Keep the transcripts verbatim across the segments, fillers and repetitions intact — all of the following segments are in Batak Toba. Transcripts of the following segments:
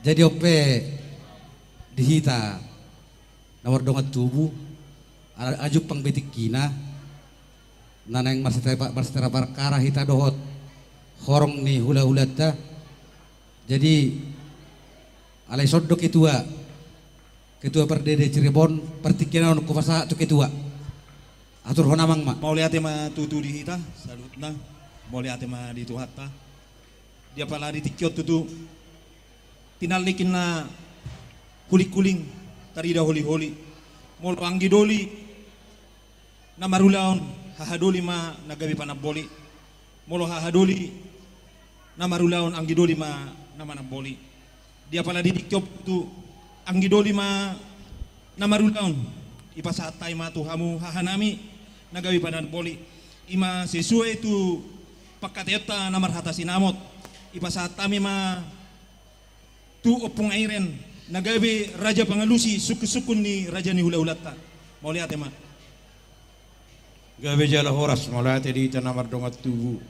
Jadi on pe di hita na mardongan tubu, ala jumpang be tingkina, na naeng marsetara, marsetara parkara hita dohot horong ni hulahulanta. Jadi, alai songon ketua, ketua Pardede Cirebon, partingkian on hupasahat tu ketua. Aturhon amang ma. Mauliate ma tutu di hita saluhutna. Mauliate ma di Tuhanta. Di apala di tingki on tutu, tinallik inna hulinghuling, tarida holiholi. Molo anggi doli na marulaon, haha doli ma na gabe panamboli. Molo haha doli na marulaon, anggi doli ma na manamboli. Di apala di tingki on tutu, anggi doli ma na marulaon, ipasahat hami ma tu hamu hahanami na gabe panamboli. I ma sesuai tu pangkataionta na marhata sinamot, ipasahat hami ma tu Ompung Airen na gabe raja pangalusi sungkunsungkun ni raja ni hulahulanta. Mauliate ma. Gabe jala horas, mauliate di hita na mardongan tubu,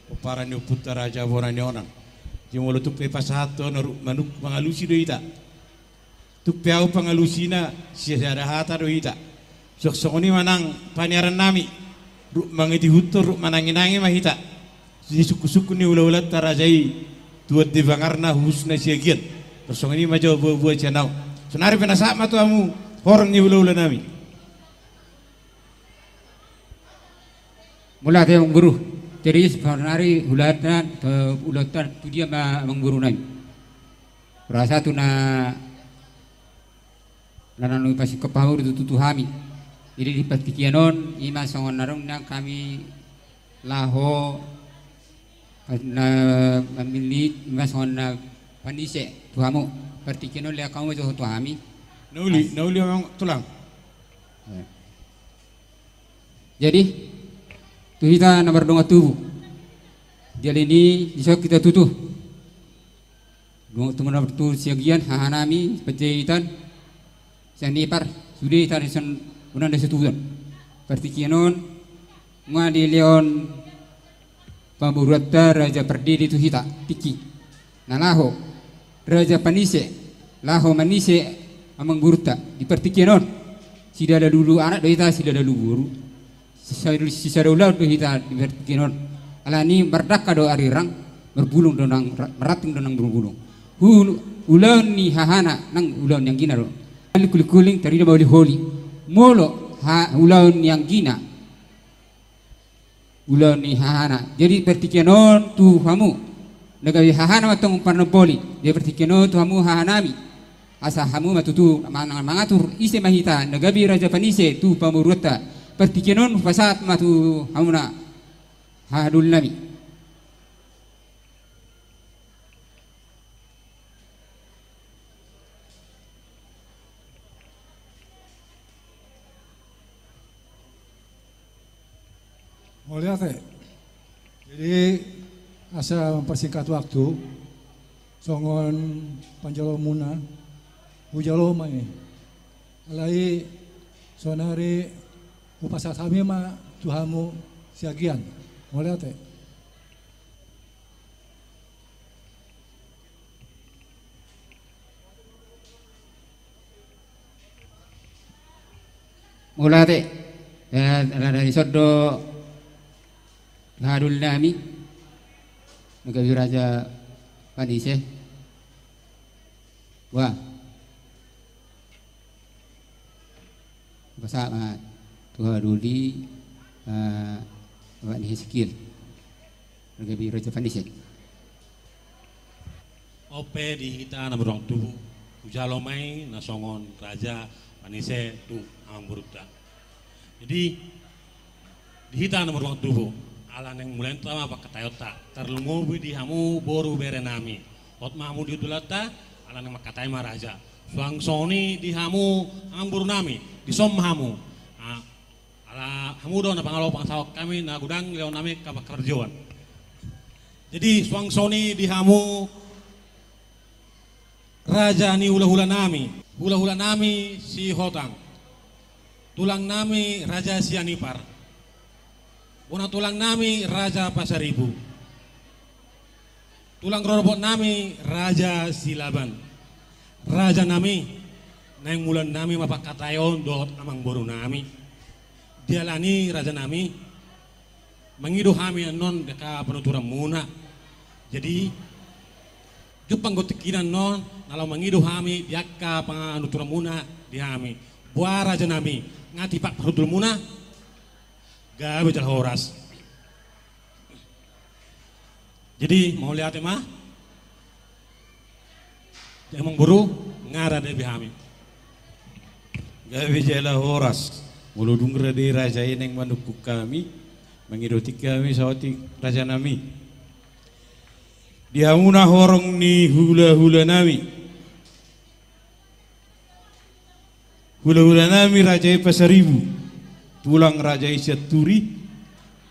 pomparan ni ompunta raja bona ni onan. Jadi molo tung pe pasahat tu ahu, ruk manuk mangalusi do hita. Tung pe ahu pangalusina, sisada hata do hita. Songon i ma nang paniarannami, ruk mangitihuthon, ruk mananginangi ma hita. Di sungkunsungkun ni hulahulanta raja i, tuan di bangarna, huhusna Siagian. Songon i ma jo buabua sian ahu. Saonari pe na sahat ma tu hamu horong ni hulahulanami. Mauliate amang guru. Jadi saonari ulaonta, eh, ulaonta tu dia ma amang guru nami? Rasa tu na, na naeng pasingkop hamu tutu tu hami. Jadi di partingkian on, i ma songon na adong nang hami laho na mamillit, i ma songon na panise tu hamu. Partingkian on lehon hamu jo tu hami. Na uli, na uli amang tulang. Eh. Jadi, tu hita na mardongan tubu, di ale ni i, dison hita tutu. Dongan tubu na martua Siagian, hahanami Panjaitan, Sianipar, sude hita dison unang dison tubuan. Partingkian on, nunga dilehon pamoruonta Raja Pardede tu hita, tingki. Na laho, Raja Panise, laho manise amang gurunta, di partingkian on. Sidada lulu anak do hita, sidada lulu boru. Sisa-, sisada ulaon do hita di partingkian on. Alani mardangka do arirang, marbulung do nang ra-, marranting do nang bulungbulung. Hu-, ulaon ni hahana, nang ulaon ni anggina do. Hulinghuling, tarida ma holiholi. Molo ha-, ulaon ni anggina, ulaon ni hahana. Jadi partingkian on tu hamu na gabe hahana ma tong panamboli. Jadi partingkian on tu hamu hahanami. Asa hamu ma tutu manang mangatur ise ma hita na gabe Raja Panise tu pamoruonta. Partingkian on hupasahat ma tu hamuna hahadolinami. Mauliate. Jadi, asa mempersingkat waktu, songon panjaloonmuna, hujalo ma i. Alai, saonari hupasahat hami ma tu hamu Siagian. Mauliate. Mauliate. Eh, rada dison do hahadolinami na gabe Raja Panise. Wah. Hupasahat ma tu haha doli, eh, Bapak ni Hesekiel. Raja Panise. On pe di hita na mardongan tubu, hujalo ma i na songon Raja Panise tu amang gurunta. Jadi, di hita na mardongan tubu, ala naeng mulai ma pangkataionta, tarlumobi di hamu boru berenami. Hot ma hamu di hudulanta, ala naeng mangkatai ma raja. Suang songon i di hamu amang borunami, dison ma hamu. Ah, ala hamu do na pangalo pasahathon hami na godang dilehonnami angka pangkarjoan. Jadi, suang songon i di hamu raja ni hulahulanami, hulahulanami Sihotang, tulangnami Raja Sianipar, bona tulangnami Raja Pasaribu, tulang rorobotnami Raja Silaban, Rajanami, naeng mulaonnami ma pangkataion dohot amangborunami. Dialani rajanami, mangido hami annon di angka panuturanmuna. Jadi, jumpang do tingkina annon, na laho mangido hami di angka panuturanmuna di hami. Boha rajanami, nga tipak parhundulmuna? Gabe jala horas. Jadi, mauliate ma. Jadi, amangboru, nga rade be hami. Gabe jala horas. Molo dung rade raja i naeng manungkun hami, mangido tingki hami saotik rajanami. Di hamuna horong ni hulahulanami. Hulahulanami raja i Pasaribu, tulang raja i Sianturi,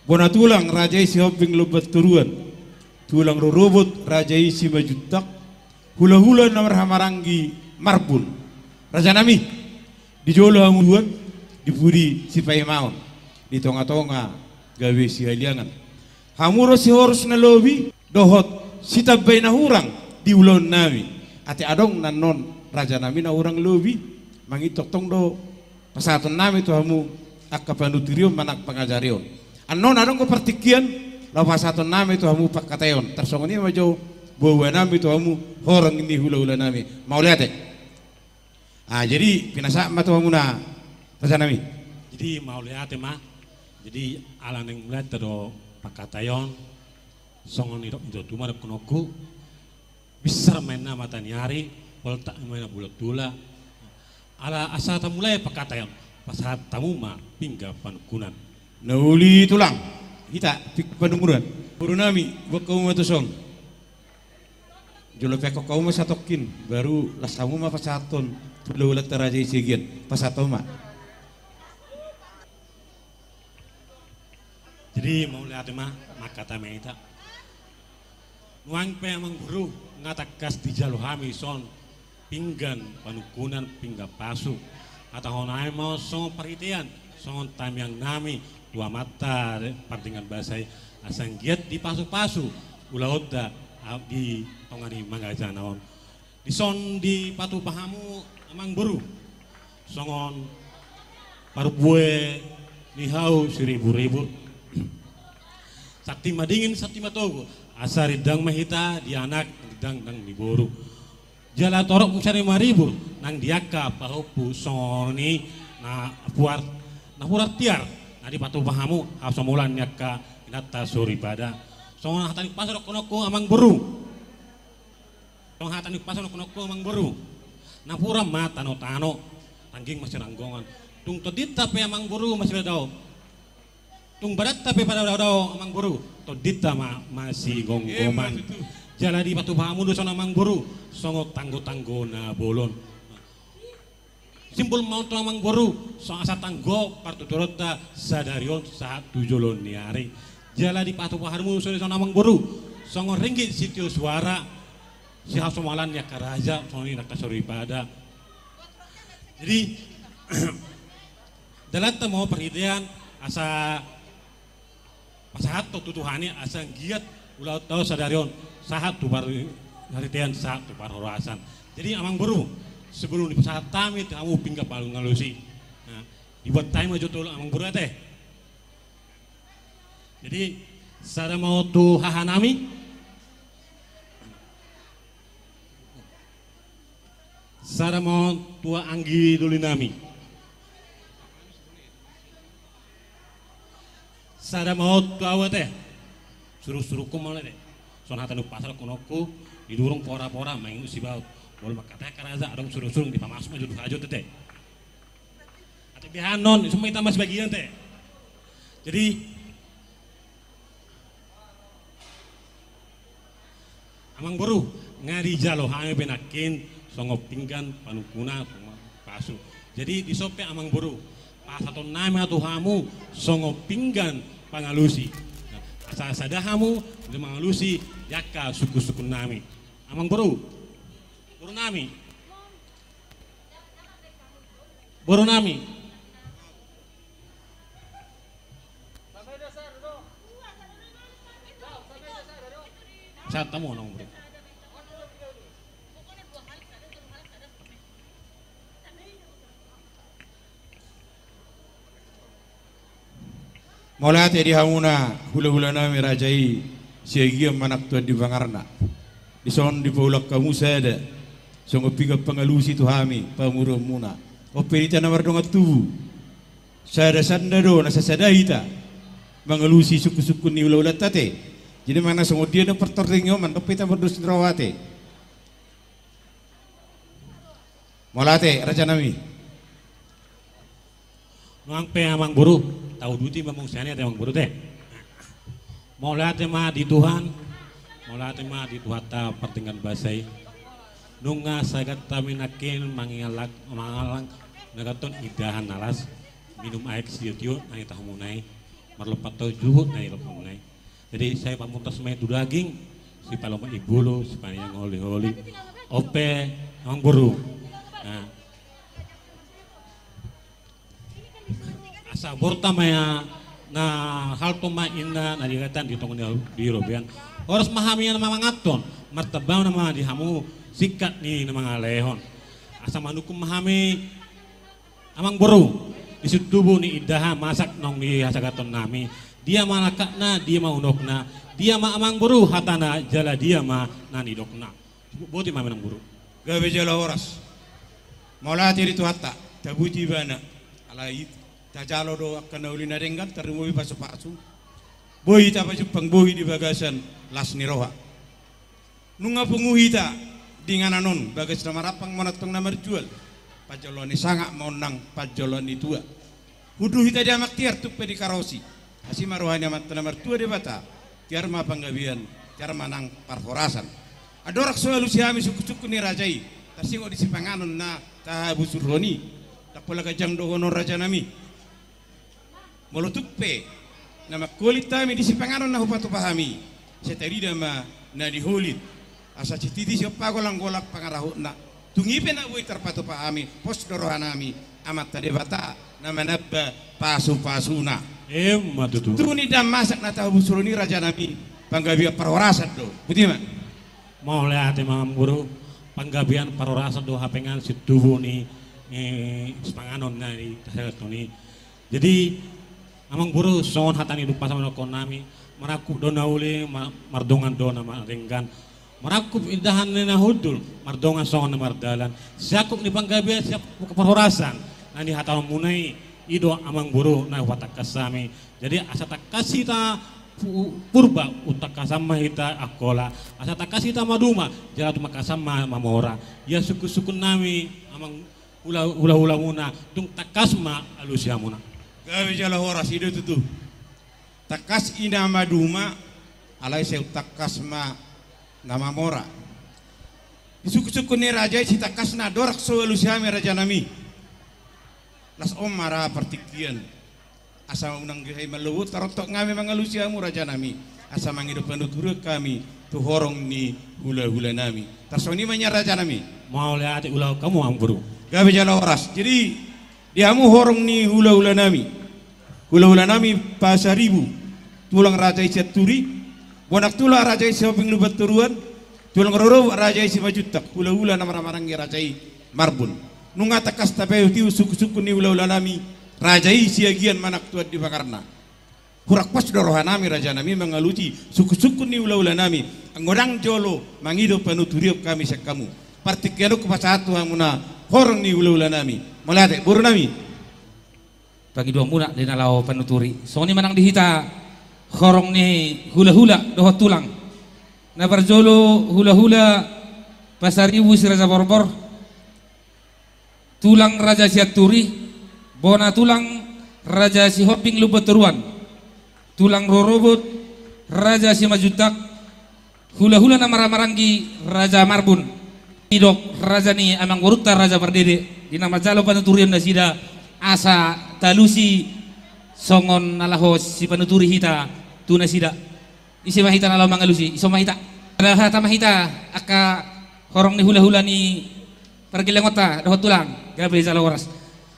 bona tulang raja i Sihombing Lomban Toruan, tulang rorobot raja i Simanjuntak, hulahula na marhahamaranggi Marbun. Rajanami, di jolo hamuduan, di pudi sipaimaon, di tongatonga gabe sihaliangan. Hamu do sihorus na lobi dohot sitambai na hurang di ulaonnami. Ate adong annon rajanami na hurang lobi, mangido tongtong do pasahatonnami tu hamu angka panuturion manang pangajarion. Annon adong do partingkian laho pasahatonnami tu hamu pangkataion. Tarsongon i ma jo boaboanami tu hamu horong ni hulahulanami. Mauliate. Ah, jadi pinasahat ma tu hamuna rajanami. Jadi mauliate ma. Jadi ala naeng mulai ta do pangkataion, songon nidok ni tontu ma dohononku. Binsar ma inna mata ni ari, poltak ma inna bulan tula. Ala asa tamulai pangkataion, pasahat hamu ma pinggan panungkunan. Na uli tulang, hita pinggan panungkunan. Borunami, boan hamu ma tuson. Jolo peakhon hamu ma satongkin, baru las hamu ma pasahathon tu hulahulanta raja i Siagian. Pasahat hamu ma. Jadi mauliate ma, mangkatai ma hita. Nuaeng pe amangboru, nga tangkas dijalo hami dison pinggan panungkunan, pinggan pasu. Hatahonami ma songon parhitean, songon tangiangnami tu Amanta Pardenggan Basa i, asa anggiat dipasupasu ulaonta, a, di tonga ni mangarajana on. Dison dipatupa hamu amangboru songon parbue ni hau siriburribur. Santi madingin, santi matogu, asa rindang ma hita di anak, rindang nang di boru. Jala torop muse na maribur nang di angka pahompu songon i na puar, na puar tiar, na dipatupa hamu hasomolan ni angka inanta soripada. Songon hata ni umpasa dohononku amangboru. Songon hata ni umpasa dohononku amangboru. Napuran ma tanotano, tangging ma sinanggongan. Tung tondinta pe amangboru masidaodao. Tung badanta pe padaodao amangboru, tondinta ma masigomgoman. Jala dipatupa hamu do dison amangboru songon tanggotanggo na bolon. Simbol ma on tu amangboru, songon asa tanggo partuturonta sadari on sahat tu jolo ni ari. Jala dipatupa hamu do dison amangboru songon ringgit sitio suara, sihasomalan ni angka raja, songon i angka soripada. Jadi dalanta ma on parhitean asa pasahathon tu Tuhan i asa anggiat ulaonta sadari on sahat tu parhitean, sahat tu parhorasan. Jadi amangboru, sebelum dipasahat hami tu hamu pinggan pangalusi, nah, dibuat hami ma jo tolu amangboru ate. Jadi sada ma on tu hahanami. Sada ma on tu anggi dolinami. Sada ma on tu ahu ate. Surungsurungkon ma on ate. Songon hata ni umpasa dohononku, didurung porapora mangingot sibaot. Molo mangkatai angka raja adong surungsurung, dipamasuk ma jo tu hajut ate. Ate beha annon, isumma hita ma sibagian ate. Jadi amangboru, nga dijalo hami pe nangkin songon pinggan panungkunan, songon pasu. Jadi dison pe amangboru, pasahatonnami ma tu hamu songon pinggan pangalusi. Nah, asa sada hamu di mangalusi di angka sungkunsungkunnami. Amangboru, borunami. Borunami. Sahat hamu nang bro. Mauliate di hamuna hulahula nami raja i, Siagian manang Tuan di Bangarna. Dison dipaulak hamu sada songon piga pangalusi tu hami pamoruonmuna. On pe di hita na mardongan tubu, sada sanda do na sasada hita mangalusi sungkunsungkun ni hulahulanta ate. Jadi manang songon dia do partorting i, mandok pe hita mardos ni roha ate. Mauliate raja nami. Nuaeng pe amang boru, tauduti ma muse ate amang boru te. Mauliate ma di Tuhan. Mauliate ma di Tuhanta pardenggan basa i. Nunga sagat hami nangkin mangallang, mangallang na ganton indahan na las, minum aek sitiotio na nitahuonmuna i, marlompan taon juhut na nilompanmuna i. Jadi sai pamuntas ma i tu daging, sipalomo i bulu, sipaneang holiholi. On pe amang boru. Nah. Asa borta ma ia na halto ma inna na diagatan di tonga ni robean. Horas ma hami ia na manganhon, martamba ma di hamu singkat ni na mangalehon. Asa manungkun ma hami amang boru, di situbu ni indahan masak naung dihasagaton nami. Dia ma langkatna, dia ma unokna, dia ma amang boru hatana, jala dia ma na nidokna. Boti ma amang boru. Gabe jala horas. Mauliate di Tuhanta, tapuji ibana. Alai tajalo do angka na uli na denggan, tarlumobi pasupasu. Boi tapajumpang bohi di bagasan las ni roha. Nunga pungu hita di inganan on, bagas na marampang, monang tong na marjual. Panjaloan ni sangap ma on nang panjaloan ni tua. Hundul hita di amang tiar, tung pe di karosi. Asi ma roha ni Amanta na martua Debata, tiar ma panggabean, tiar ma nang parhorasan. Andorang so alusi hami sungkunsungkun ni raja i, tarsingot di sipanganon na tahabusurhon i. Ndang pola ganjang dohonon raja nami. Molo tung pe na mangholit hami di sipanganon na hupatupa hami, sai tarida ma na niholit. Asa sititi sian pagolanggolang pangarahutna. Tung i pe na boi tarpatupa hami, pos do roha nami, Amanta Debata na manamba pasupasuna. Emma tutu. Tu ni indahan masak na tahabusurhon i raja nami, panggabean parhorasan do. Boti ma. Mauliate ma amang boru, panggabean parhorasan do hape inganan situbu ni, eh, sipanganon na di tahabusurhon i. Jadi amang boru, songon hata ni dumpa sama dohonon nami, marangkup do na uli, ma-, mardongan do na denggan, marangkup indahan ni na hundul, mardongan songon na mardalan, siangkup ni panggabean, siangkup parhorasan na nihatahonmuna i, i do amang boru na hupatangkas hami. Jadi asa tangkas hita pu-, Purba, umtangkasan ma hita Angkola, asa tangkas hita Maduma, jala tumangkasan ma Mamora. Ia sungkunsungkun nami amang hula-, hulahulamuna, tung tangkas ma alusi hamuna. Gabe jala horas, i do tutu. Tangkas i na Maduma, alai sai umtangkas ma na Mamora. Di sungkunsungkun ni raja i sitangkasna, andorang so alusi hami raja nami. Laos on ma ra partingkian. Asa unang dihai mallobot, tarontok hami mangalusi hamu raja nami, asa mangido panuturion hami tu horong ni hulahula nami. Tarsongon i ma nian raja nami. Mauliate, ulahon hamu amang boru. Gabe jala horas. Jadi di hamu horong ni hulahula nami, hulahula nami Pasaribu, tulang raja i Sianturi, bona tulang raja i Sihombing Lumbantoruan, tulang rorobot raja i Simanjuntak, hulahula na marhahamaranggi raja i Marbun. Nunga tangkas tapaihut-ihut sungkunsungkun ni hulahula nami, raja i Siagian manang Tuan di Bangarna. Hurang pos do roha nami raja nami mangalusi sungkunsungkun ni hulahula nami. Anggo ndang jolo mangido panuturion hami sian hamu, partingkian on hupasahat tu hamuna horong ni hulahula nami. Mauliate boru nami. Pangidoanmuna di na laho panuturi. Songon i ma nang di hita horong ni hulahula dohot tulang. Na parjolo hulahula Pasaribu Si Raja Borbor, tulang raja Sianturi, bona tulang raja Sihombing Lumbantoruan, tulang rorobot raja Simanjuntak, hulahula na marhahamaranggi raja Marbun. Didok raja ni amangborunta raja Pardede, di na manjalo panuturion nasida asa talusi songon na laho sipanuturi hita tu nasida. Ise ma hita na laho mangalusi, ise ma hita. Pada hata ma hita angka horong ni hulahula ni pargellengonta dohot tulang, gabe jala horas.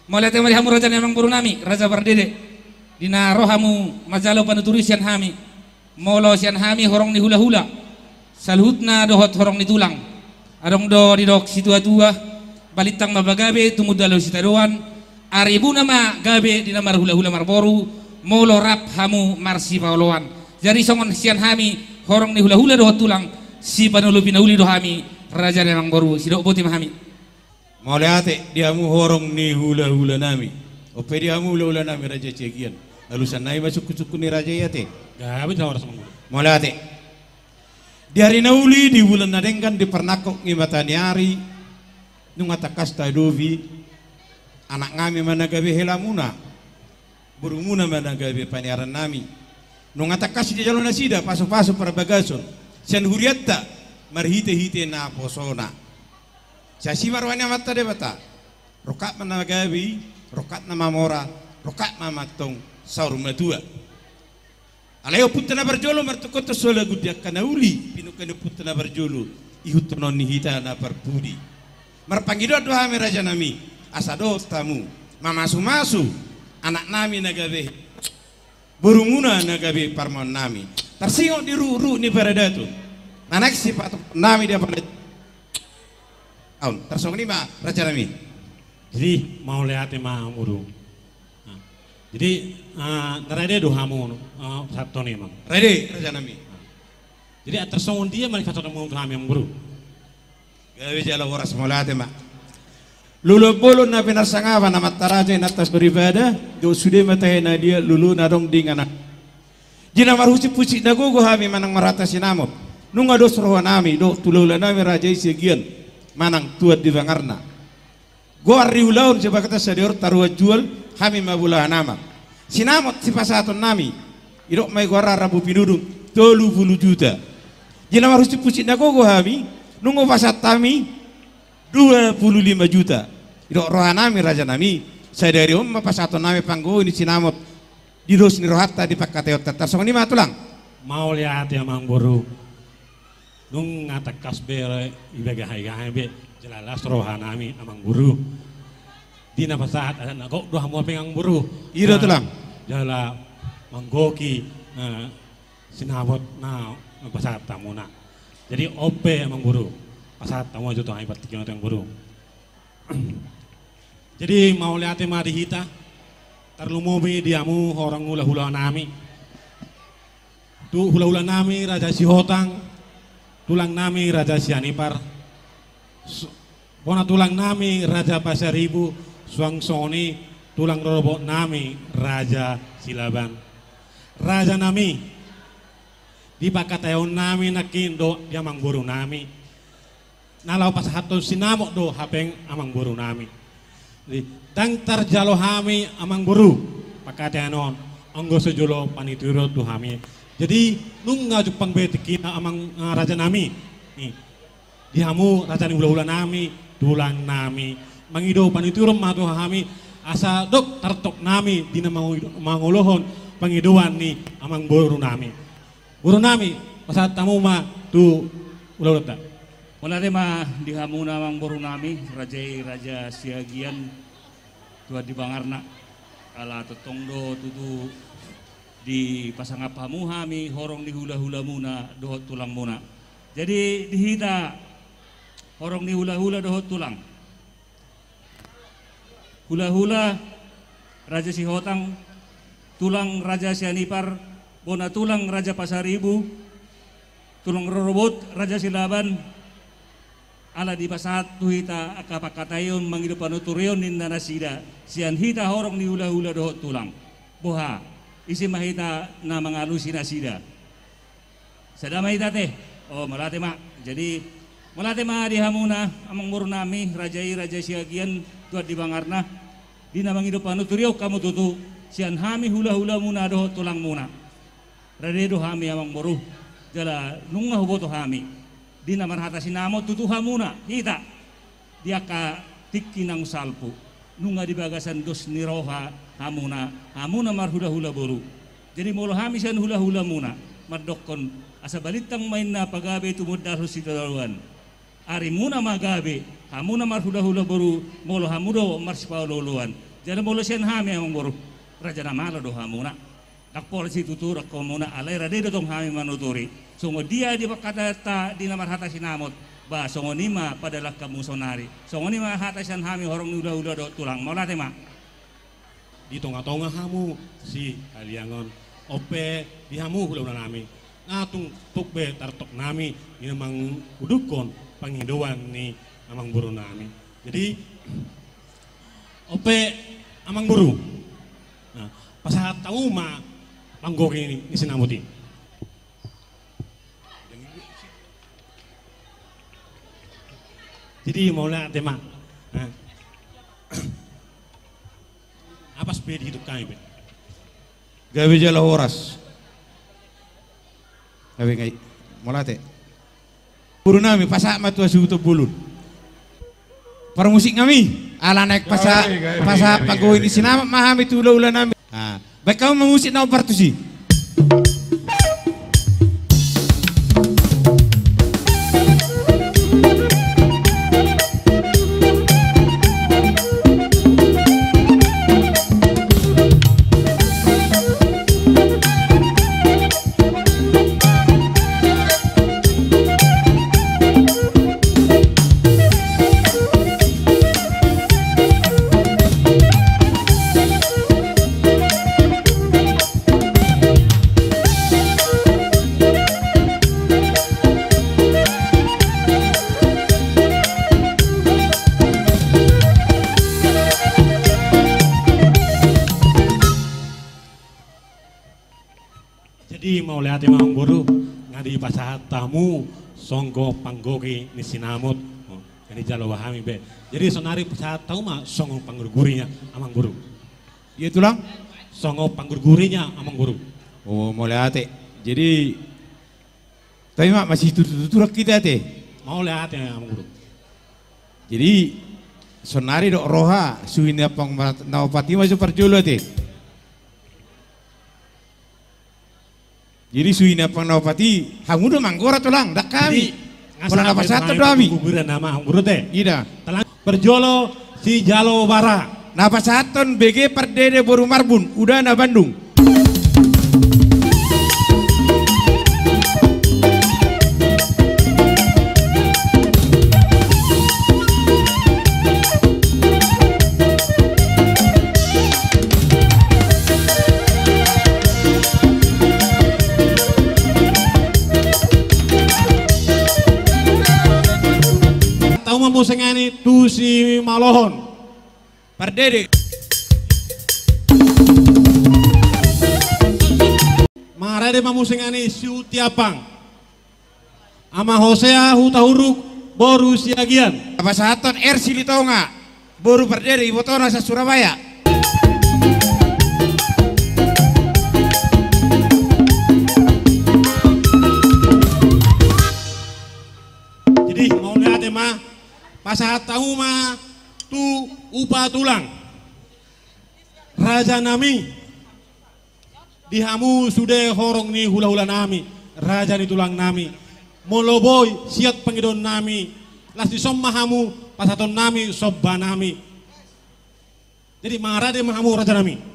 Mauliate ma di hamu raja ni amangboru nami, raja Pardede, di na ro hamu manjalo panuturi sian hami. Molo sian hami horong ni hulahula, saluhutna dohot horong ni tulang, adong do didok situatua, balintang ma pagabe tumundalhon sitadoan, aribuna ma gabe di na marhulahula marboru, molo rap hamu marsipaoloan. Jadi songon sian hami horong ni hulahula dohot tulang, sipanolopi na uli do hami, raja ni amangboru, sidok boti ma hami. Mauliate di hamu horong ni hulahula nami. Onpe di hamu hulahula nami raja Siagian. Alusan nai ma sungkun-sungkun ni raja i ate. Gabe jawara sama. Mauliate. Di ari na uli, di bulan na denggan, di parnangkok ni mata ni ari, nunga tangkas tadopi anak nami ma na gabe helamuna, borumuna ma na gabe paniaran nami. Nunga tangkas dijalo nasida pasu-pasu parbagason sian hurianta marhite-hite naposona. Sai asi ma roha ni Amanta Debata, rongkap ma na gabe i, rongkap na mamora, rongkap ma amantong saur matua. Alai ompunta na parjolo martungkothon so lagu di angka na uli, pinungka ni ompunta na parjolo, ihuthon on ni hita na parpudi. Marpangidoan do hami raja nami, asa dohot hamu mamasu-masu anak nami na gabe, borumuna na gabe parumaen nami. Tarsingot di ruhut-ruhut ni paradaton, na naeng sipatupaon nami di apala aon. Tarsongon i ma raja nami. Jadi mauliate ma amangboru. Nah, jadi, eh, na rade do hamu, eh, pasahathon i ma. Rade raja nami. Nah, jadi tarsongon dia ma na pasahathon hamu tu hami amangboru? Gabe jala horas, mauliate ma. Lolo bolon na pinarsangapan amanta raja, inanta soripada, dohot sude ma tahe na dia lolo na adong di inganan. Di na marhusip-husip na gogo hami manang marhata sinamot, nunga dos roha nami dohot hulahula nami raja i Siagian manang Tuan di Bangarna. Goar ni ulaon Sabagatan Sadihor taruan jual, hami ma bolahan amang. Sinamot sipasahaton nami, didok ma i goarna rambu pinudun, tolu pulu juta. Di na marhusip-husip na gogo hami, nunga hupasahat hami dua pulu lima juta. Didok roha nami raja nami, sadari on ma pasahaton nami panggohi ni sinamot di dos ni rohanta, di pangkataionta. Tarsongon i ma tulang. Mauliate amangboru. Nunga tangkas be ibaga hami be, jala las roha nami amangboru. Di na pasahat adat na gok do hamu hapeng amangboru. I do tulang. Jala manggohi, eh, sinamot na pasahat hamuna. Jadi onpe amangboru, pasahat hamu jo tu hami partingkian on amangboru. Jadi mauliate ma di hita, tarlumobi di hamu horong hulahula nami. Tu hulahula nami raja Sihotang, tulang nami raja Sianipar, bona tulang nami raja Pasaribu, suang songon i tulang rorobot nami raja Silaban. Raja nami, di pangkataion nami nangkin dohot di amangboru nami, na laho pasahathon sinamot do hapeng amangboru nami. Jadi ndang tarjalo hami amangboru pangkataion on, anggo so jolo panuturion tu hami. Jadi nunga jumpang be tingkina amang, eh, raja nami. Nih, di hamu raja ni hulahula nami, tulang nami, mangido panuturion ma tu hami, asa dok tartop nami di na mangido, mangolohon pangidoan ni amangboru nami. Boru nami, pasahat hamu ma tu hulahulanta. Mauliate ma di hamuna amangboru nami, raja i raja Siagian, Tuan di Bangarna. Ala tongtong do tutu dipasangap hamu hami horong ni hulahulamuna dohot tulangmuna. Jadi di hita horong ni hulahula dohot tulang, hulahula raja Sihotang, tulang raja Sianipar, bona tulang raja Pasaribu, tulang rorobot raja Silaban, ala dipasahat tu hita angka pangkataion mangido panuturion ninna nasida sian hita horong ni hulahula dohot tulang. Boha, ise ma hita na mangalusi nasida? Sada ma hita ate. O, mauliate ma. Jadi mauliate ma di hamuna amangboru nami, raja i raja Siagian, Tuan di Bangarna, di na mangido panuturion hamu tutu sian hami hulahulamuna dohot tulangmuna. Rade do hami amangboru, jala nunga huboto hami di na marhata sinamot tutu hamuna hita di angka tingki naung salpu. Nunga di bagasan dos ni roha hamuna, hamuna marhulahula boru. Jadi molo hami sian hulahulamuna mandokkon, asa balintang ma inna pagabe tumundalhon sitadoan, arimuna ma gabe, hamuna marhulahula boru, molo hamu do marsipaolooloan. Jadi molo sian hami amangboru, raja na malo do hamuna. Ndang pola situtu rap hamuna, alai rade do tong hami manuturi. Songon dia di pangkataianta di na marhata sinamot, ba songon i ma padalan hamu saonari. Songon i ma hata sian hami horong ni hulahula dohot tulang. Mauliate ma. Di tonga-tonga hamu sihaliangan on pe di hamu hulahula nami. Na tung tuk be tartok nami di na mangudukkon pangidoan ni amangboru nami. Jadi, on pe amangboru. Nah, pasahat hamu ma panggohi ni, ni sinamot i. Jadi mauliate ma. Nah. Apas pe di hitung kami pe. Gabe jala horas. Gabe ngai. Mauliate. Boru nami, pasahat ma tu hasuhuton bolon. Parmusik nami, ala naeng pasa-, gabe, gabe, pasahat gabe, panggohi ni sinamot ma hami tu hulahula nami. Ah, baen hamu ma musik na ombar tusi. Jadi mauliate ma amangboru, nga dipasahat hamu songon panggohi ni sinamot. Oh, jadi jalo hami be. Jadi sonari pasahat hamu ma songon panggurgurina amangboru. Ia tulang? Songon panggurgurina amangboru. Oh, mauliate. Jadi, tapi ma masih tutur-tuturan hita ate. Mauliate amangboru. Jadi sonari do roha, suhi ni ampang na opat i ma jo parjolo ate. Jadi suhi ni ampang na opat i, hamu do manggora tulang, ndang hami. Jadi, pola na pasahathon do hami. Guguran nama amangboru te. Ida. Parjolo sijalo bara. Na pasahathon B G Pardede boru Marbun, uda na Bandung. Tau ma muse ngani tu si Malohon. Pardede. Mangarade ma muse ngani si Uti Ampang. Ama Hosea Hutahuruk boru Siagian. Pasahathon R Silitonga boru Pardede, ibotona sa Surabaya. Jadi mauliate ma, pasahat hamu ma tu upa tulang. Raja nami. Di hamu sude horong ni hulahula nami, raja ni tulang nami. Molo boi siat pangidoan nami, las dison ma hamu pasahaton nami somba nami. Jadi mangarade ma hamu raja nami.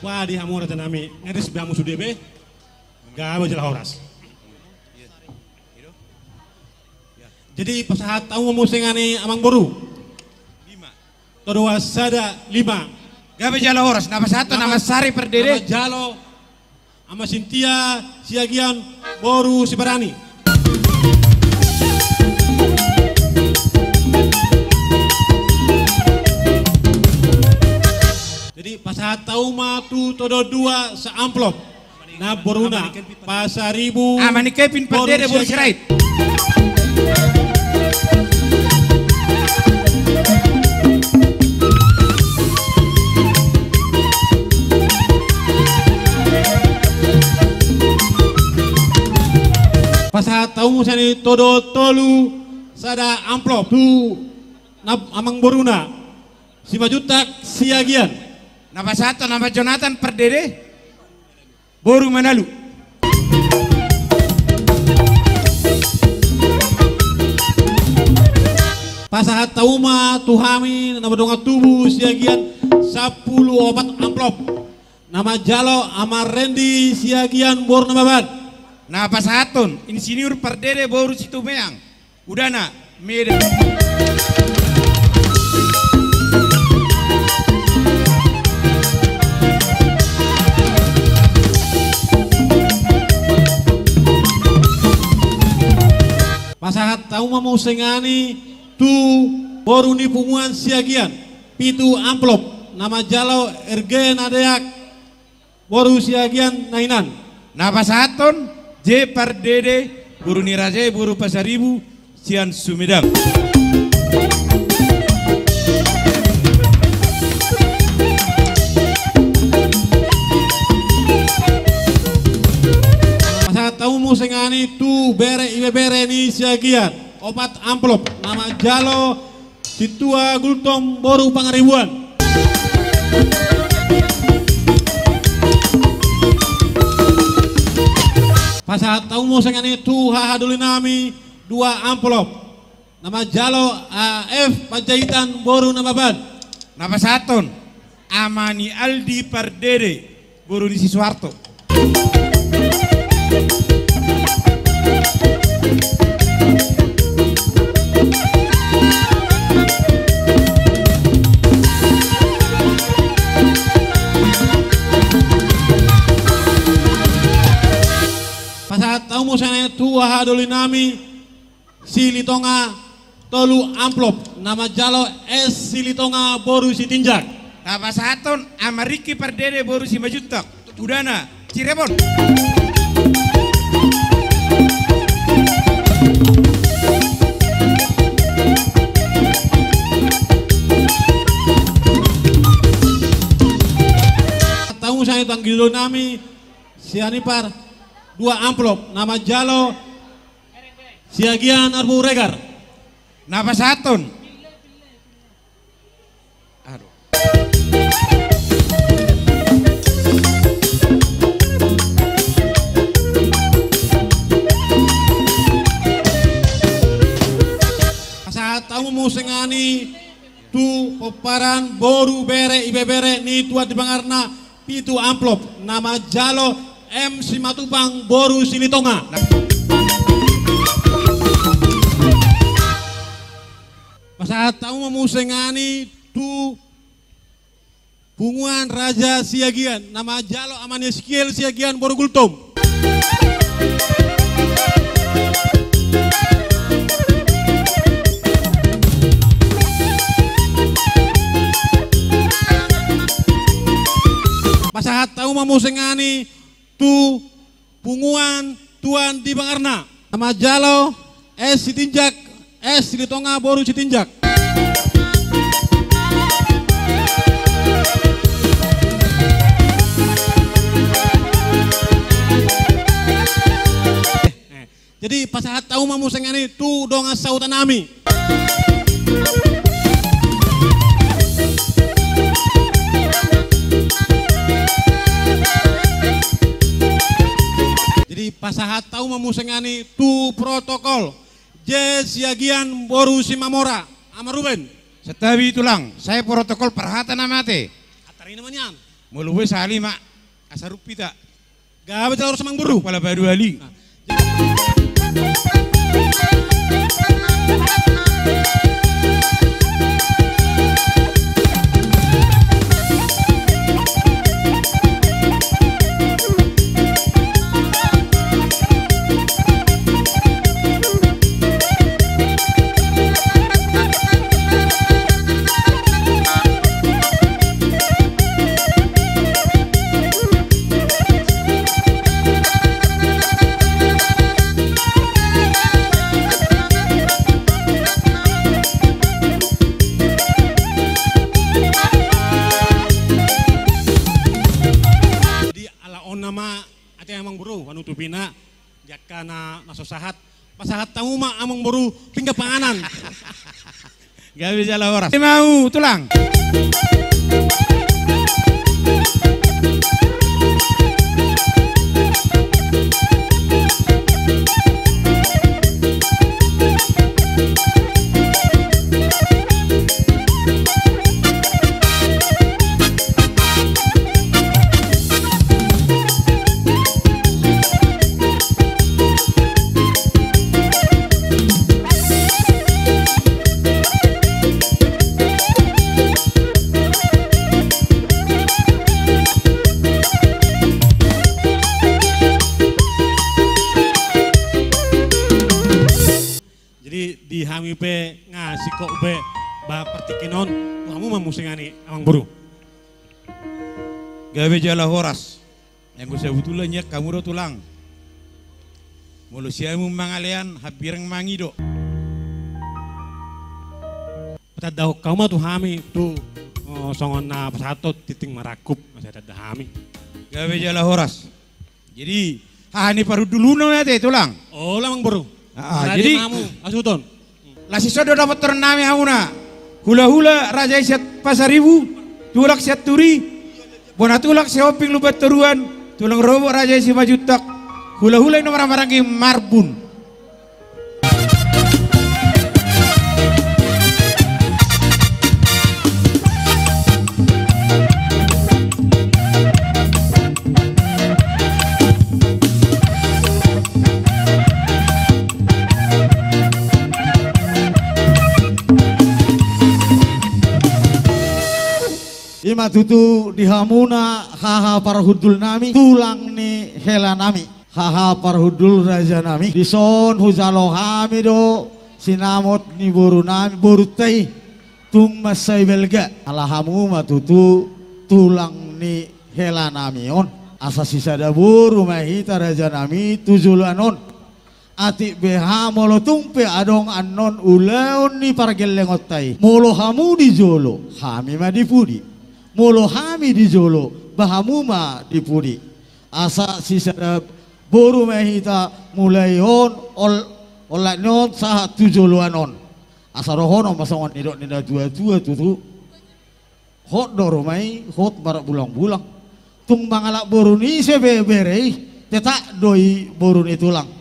Wah, di hamu raja nami, ngeris be hamu sude be. Gabe jala horas. Jadi pasahat hamu ma muse ngani amangboru. Todoa sada lima. Gabe jala horas, na pasahathon Ama Sari Pardede. Na manjalo Ama Sintia Siagian boru Sibarani. Jadi pasahat hamu ma tu Todong Dua sa amplop. Na boruna Pasaribu. Ama ni Kevin Pardede boru Sirait. Pasahat hamu sian i Todong Tolu sada amplop tu na amangboruna Simanjuntak Siagian. Na pasahathon Ama Jonathan Pardede boru Manalu. Pasahat hamu ma tu hami na mardongan tubu Siagian sampulu opat amplop. Na manjalo Ama Rendi Siagian boru Nababan. Na pasahathon Insinyur Pardede boru Situmeang. Udana, Medan. Pasahat hamu ma muse nangkin i tu boru ni Punguan Siagian, pitu amplop, na manjalo Erge Nadeak boru Siagian na hinan. Na pasahathon J Pardede boru ni Raja i boru Pasaribu sian Sumedang. Pasahat hamu muse nangkin i tu bere ibebere ni Siagian, opat amplop, na manjalo Sintua Gultom boru Pangaribuan. Pasahat hamu muse nangkin i tu haha doli nami dua amplop. Na manjalo A F Panjaitan boru Nababan. Na pasahathon Ama ni Aldi Pardede boru ni si Suharto. Pasahat hamu muse nangkin i tu haha doli nami Silitonga tolu amplop, na manjalo S Silitonga boru Sitinjak. Na pasahathon Ama Riki Pardede boru Simanjuntak. Udana, Cirebon. Hamu sian i tu anggi doli nami Sianipar, dua amplop, na manjalo Siagian Arbu Regar. Na pasahathon. Aduh. Pasahat hamu muse nangkin i tu pomparan boru bere ibebere ni tuan di bangarna, pitu amplop, na manjalo M Simatupang boru Silitonga. Pasahat hamu ma muse nangkin i tu Punguan Raja Siagian, na manjalo Ama ni Eskiel Siagian boru Gultom. Pasahat hamu ma muse nangkin i tu punguan tuan di bangarna. Na manjalo S Sitinjak, S Silitonga boru Sitinjak. Jadi pasahat hamu ma muse nangkin i tu dongan sahuta nami. Jadi pasahat hamu ma muse nangkin i tu protokol. J Siagian boru Simamora, Ama Ruben. Santabi tulang, sai protokol parhata na mate. Atar ini manian. Molo boi sahali ma, asa rup hita. Gabe jala horas amangboru. Pala badua hali. Nah. Pina, di angka na, na so sahat, pasahat hamu ma amang boru pinggan panganan. Gabe jala horas. Ima au tulang. Jadi di hami pe nga singkop be ba partingkian on, tu hamu ma muse nga ni amang boru. Gabe jala horas. Anggo sabutulna nian hamu do tulang. Molo siamun mangalean, hambirang mangido. Patandahon hamu ma tu hami tu, eh, songon na pasahathon tingting marangkup, masa tanda hami. Gabe jala horas. Jadi, haha ni parhunduluna ma ate tulang. Olo amang boru. Ah, jadi hamu, asuton. Las ison do dapothon nami hamuna. Hulahula raja i sian Pasaribu, tulang sian Turi, bona tulang Sihombing Lumbantoruan, tulang rorobot raja i Simanjuntak, hulahula i na marhahamaranggi marbun. Ima tutu di hamuna haha parhundul nami, tulang ni hela nami, haha parhundul raja nami. Dison hujalo hami do sinamot ni boru nami, borunta i. Tung mansai balga, ala hamu ma tutu tulang ni hela nami on. Asa sisada boru ma hita raja nami tu joloan on. Atik beha molo tung pe adong annon ulaon ni pargellengonta i. Molo hamu di jolo, hami ma di pudi. Molo hami di jolo, ba hamu ma di pudi. Asa sisada boru ma hita mulai on, ol-, olat ni on sahat tu joloan on. Asa dohonon ma songon nidok ni na tua-tua tutu. Hot do ruma i, hot marbulang-bulang. Tung mangalap boru ni ise be bere i, tetap do i boru ni tulang.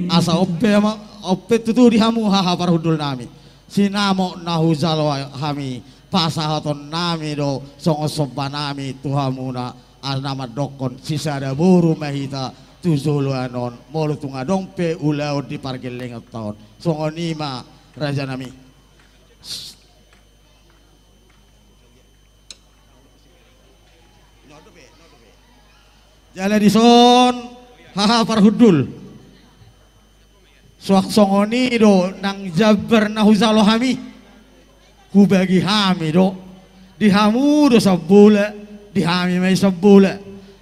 Asa on pe ma, on pe tutu di hamu haha parhundul nami. Sinamot na hujalo hami, pasahaton nami do songon somba nami tu hamuna, ala na mandokkon sisada boru ma hita tu joloan on, molo tung adong pe ulaon di pargellengonta on. Songon i ma raja nami. Jala dison haha parhundul. Suang songon i do nang jambar na hujalo hami. Hubagi hami do. Di hamu do sambola, di hami ma i sambola.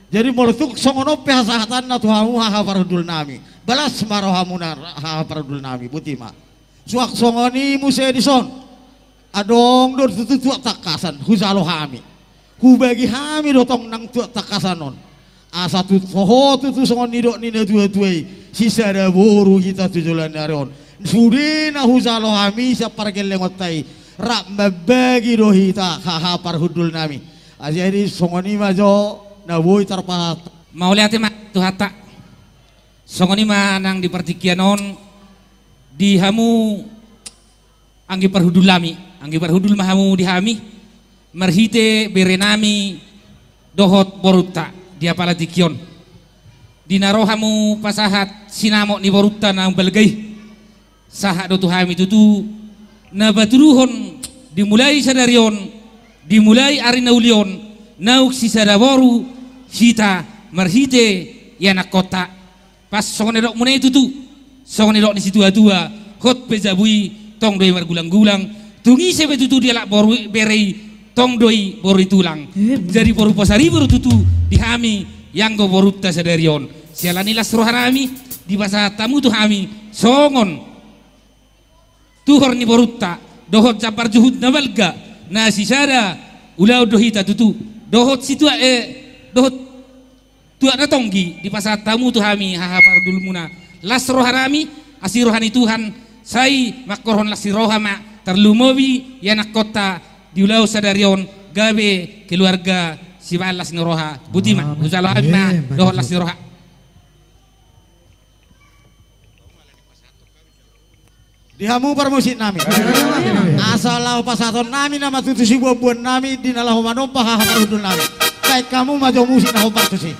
Jadi molo tung songon on pe hasahatanna tu hamu haha parhundul nami. Balas ma rohamuna haha parhundul nami, boti ma. Suang songon i muse dison. Adong do tutu tuak tangkasan hujalo hami. Hubagi hami do tong nang tuak tangkasan on. Asa tu, toho tutu songon nidok ni na tua-tua i, sisada boru hita tu joloan ni ari on. Sude na hujalo hami sian pargellengonta i, rap mambagi do hita haha parhundul nami. Ah, jadi songon i ma jo na boi tarpasahat. Mauliate ma Tuhanta. Songon i ma nang di partingkian on di hamu anggi parhundul nami, anggi parhundul ma hamu di hami, marhite bere nami dohot borunta di apala tingki on. Di na ro hamu pasahat sinamot ni borunta naung balga i, sahat do tu hami tutu na patuduhon dimulai sadari on, dimulai ari na uli on, naung sisada boru hita marhite ianakkonta. Pas songon na didokmuna i tutu, songon na didok ni situa-tua, hot pe jabu i tong do i margulang-gulang, tung ise pe tutu dialap boru bere i tong do i boru ni tulang. Jadi boru Pasaribu do tutu di hami ianggo borunta sadari on. Siala ni las roha nami dipasahat hamu tu hami songon tuhor ni borunta dohot jambar juhut na balga na sisada ulaon do hita tutu dohot situa, eh, dohot Tuak na tonggi, dipasahat hamu tu hami haha parhundulmuna. Las roha nami, asi roha ni Tuhan, sai mangkorhon las ni roha ma, tarlumobi ianakkonta, di ulaon sadari on, gabe keluarga sibaen las ni roha. Boti ma. Amin. Hujalo hami ma. Amin. Dohot las ni roha. Di hamu parmusik nami. Asa laho pasahaton nami nama tutu sibuanbuan nami di na laho manompa haha parhundul nami. Baen hamu ma jo musik na hombar tusi.